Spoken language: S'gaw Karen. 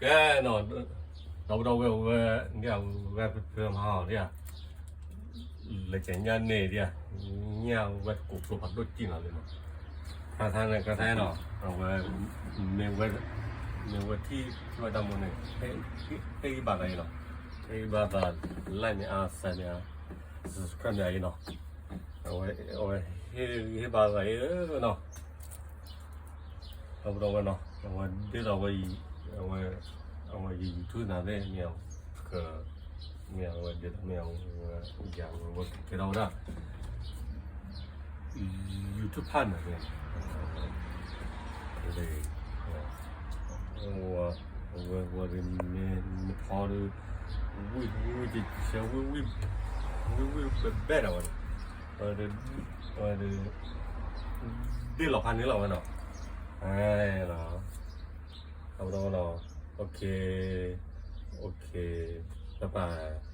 ကဲနီၤ, ဒီပုၢ်ဒီဝဲၢ်ဝဲ, ဒ်အဝဲပဖၢမၤအီၤဒ်ဧါ, လၢကညါန့ၣ်ဒ်ဧါ, ညၣ်ဝဲတကိးကျိဖးဒိၣ်ကံၢ်နီၤလံနီၤ, ခါခါန့ၣ် ခါခါနီၤ, အဝဲ, မ့ၢ်ဝဲ, မ့ၢ်ဝဲထံၣ်ဝဲတၢ်မူန့ၣ်, ဟ့ၣ်ဂံၢ်ဘါသးအံၤနီၤ, ဟ့ၣ်ဂံၢ်ဘါသး, like မ့ၢ်အါ share မ့ၢ်အါ, subscribe မ့ၢ်အါအံၤနီၤ, အဝဲ, အဝဲ, ဟ့ၣ်ဂံၢ်ဟ့ၣ်ဘါသးအံၤနီၤ ဒီပုၢ်ဒီဝဲၢ်နီၤ, အဝဲဒ်သိးဝဲ, အဝဲ, အဝဲယ YouTube နၤသ့ၣ်မ့ၢ်အီၤ, မ့ၢ်အဝဲဒ်သိးမ့ၢ်အဝဲ, ယၤဝဲကဲထီၣ်ဝဲဒၣ်, YouTube partner န့ၣ်, ဝဲ, ဝဲဒၣ်မ့ၢ်နဖီဒုး, ဝံၣ်ဝံၣ်ဝံၣ်တဆၢဝံၣ်ဝံၣ်, ဝံၣ်ဝံၣ်ဘဲဘဲဒီးဝဲ, ဝဲဒၣ်, ဒ့ၣ်လီၤဖးန့ၣ်လီၤဝဲနီၤ, လီၤ, အဝဲဒၣ်နီၤ, okay, okay, bye bye.